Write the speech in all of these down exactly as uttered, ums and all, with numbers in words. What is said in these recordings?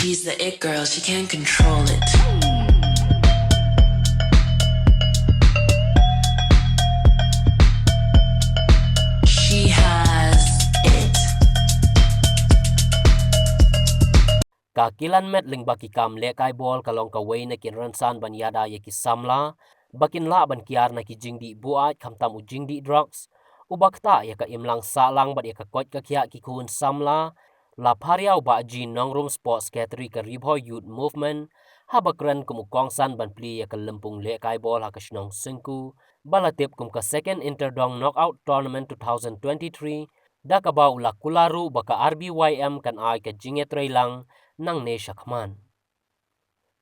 She's the it girl, she can't control it. She has it. Ka kilan met lyngba ki kam lehkai bol ka long kawei na ki rynsan ban ïada ïa ki samla ba kin lah ban kiar na ki jingdih buaid khamtam u jingdih drugs, uba ktah ïa ka imlang sahlang bad ïa ka koit ka khiah ki khun samla, la pharia u Bah G Nongrum, Sports Secretary ka Ri Bhoi Youth Movement, haba kren kum u kongsan ban plie ïa ka lympung lehkai bol ha ka shnong Syngku, ba la tip kum ka Second Inter Dong Knockout Tournament two thousand twenty-three, da kaba u la kular ruh ba ka R B Y M kan ai ka jingïatreilang nangne shakhmat.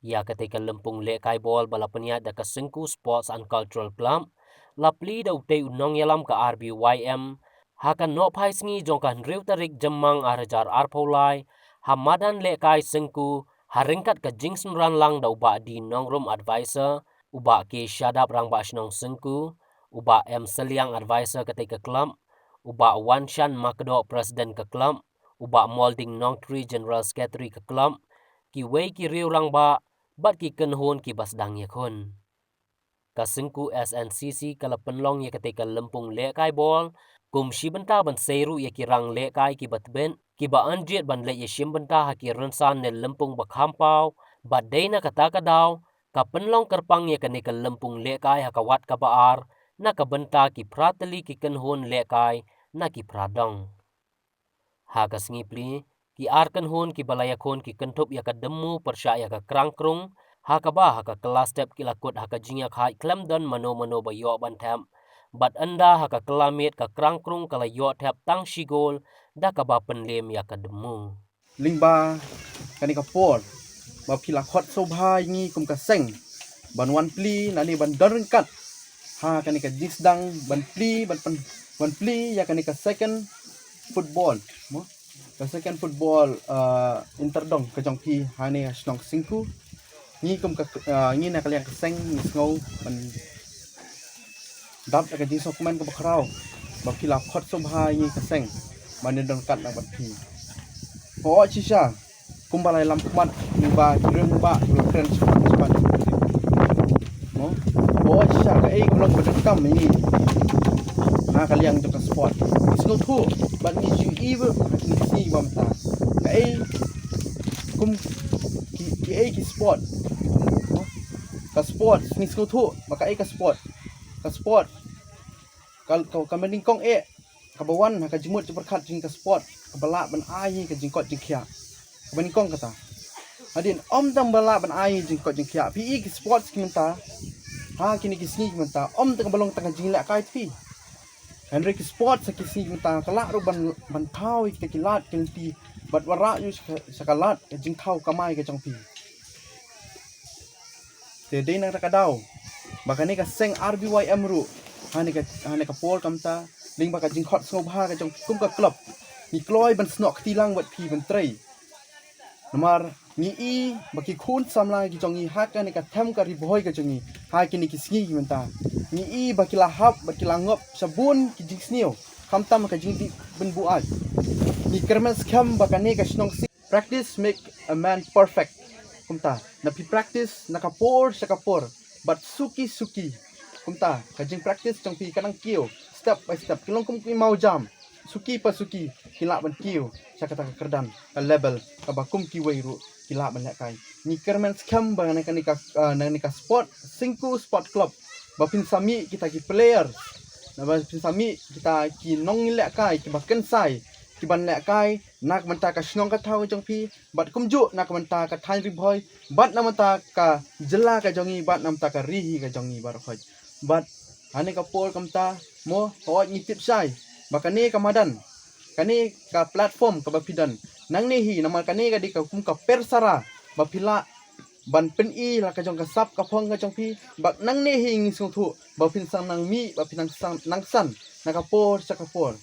Ïa katei ka lympung lehkai bol ba la pynïaid da ka Syngku Sports and Cultural Club, la plie da utei u nongïalam ka R B Y M ha ka nohphai sngi jong ka hynriew tarik Jymmang ar hajar arphew lai, ha madan lehkai Syngku, ha ryngkat ka jingsynran lang da u Bah D Nongrum, Advisor, u Bah K Shadap, Rangbah Shnong Syngku, u Bah M Sylliang, Advisor katei ka club, u Bah Wanshan Makdoh, President ka club, u Bah Molding Nongtri, General Secretary ka club, kiwei ki riew rangbah bad ki kynhun kiba sdang ïakhun. Ka Syngku S N C C ka la pynlong ïa katei ka lympung lehkai bol kum shi bynta ban sei ruh ïa ki rang lehkai kiba tbit, kiba ynjit ban leit ïashim bynta ha ki rynsan ne lympung ba kham paw, bad dei na kata ka daw ka pynlong kyrpang ïa kane ka lympung lehkai ha ka wat kaba ar na ka bynta ki phra tylli ki kynhun lehkai na ki phra dong. Ha ka sngi plie, ki ar kynhun kiba la ïakhun ki kynthup ïa ka Dmmu pyrshah ïa ka Krang Krung, ha kaba ha ka kylla step ki la kut ha ka jingïakhaid khlem don mano mano ba ïoh ban thep, bad ynda ha ka kylla miet ka Krang Krung ka la ïoh thep tang shi gol, da kaba pynliem ïa ka Dmmu. Lyngba kane ka por ba phi la khot sngewbha ïa ngi kum ka seng ban wan plie, nane ban don ryngkat ha kane ka jingsdang ban plie, ban pyn-, ban plie ïa kane ka second football, mo? Ka second football, uh, interdong ka jong phi ha ne ka shnong Syngku. Ngi kum ka, uh, ngi na ka liang ka seng ngi sngew ban dap da ka jingsngewkmen kaba khraw ba phi la khot sngewbha ïa ngi ka seng ban ïadon ryngkat lang bad phi. Hooid shisha, kumba la ïalam khmat lyngba ki rangbah, ki la kren shaphang shaphang. Mo? Hooid shisha, kaei kaba long ba donkam ïa ngi ha ka liang jong ka sport. Ngi sngewthuh bad ngi ju ïohi ba ngi sngew ba mynta kaei kum ki, kiei ki sport. Mo? Ka sport, ngi sngewthuh ba kaei ka sport. Ka sport ka, ka, ka mynnyngkong eh kaba wan ha ka jingmut jingpyrkhat jong ka sport, kaba lah ban ai ka jingkoit jingkhiah. Kaba nyngkong kata. Hadien ym tang ba lah ban ai jingkoit jingkhiah, phi i ki sports ki mynta ha kine ki sngi ki mynta, ym tang ba long tang ka jinglehkai phi. Hynrei ki sports ha ki sngi ki mynta ka lah ruh ban, ban thaw ïa kita ki lad ki lynti bad wanrah ïa sha ka, sha ka lad ka jingthaw kamai ka jong phi. Te dei na kata ka daw ba kane ka seng R B Y M ruh ha ne ka, ha ne ka por kamta, lyngba ka jingkhot sngewbha ka jong kum ka club, ngi kloi ban snoh kti lang bad phi ban trei. Namar ngi i ba ki khun samla ki jong ngi ha kane ka them ka Ri Bhoi ka jong ngi ha kine ki sngi ki mynta, ngi i ba ki la hap bad ki la ngop sha bun ki jingsniew, khamtam ka jingdih bynbuaid. Ngi kyrmen skhem ba kane ka shnong Syngku, practice make a man perfect. Kumta, na phi practice na ka por sha ka por bad suki suki. Kumta, ka jingpractice jong phi ka nang kiew step by step, ki long kum ki mawjam, suki pa suki ki lah ban kiew sha kata ka kyrdan, ka level kaba kum kiwei ruh ki lah ban lehkai. Ngi kyrmen skhem ba na kane ka, ah, na kane ka sport, Syngku Sport Club, ba phin sa mih kita ki player, na ba phin sa mih kita ki nonglehkai kiba kynsai, kiban lehkai na ka bynta ka shnong ka thaw ka jong phi, bad kumjuh na ka bynta ka thaiñ Ri Bhoi, bad na ka bynta ka jylla ka jong ngi, bad na ka bynta ka ri hi ka jong ngi baroh khoit. Bad ha ne ka por kamta, mo, hooid ngi tip shai ba kane ka madan, kane ka platform kaba phi don, nangne hi, namar kane ka dei ka kum ka persara ba phi lah ban pyni la ka jong ka sap ka phong ka jong phi, bad nangne hi ngi sngewthuh ba phin sa nang mih, ba phin nang san, nang san na ka por sha ka por.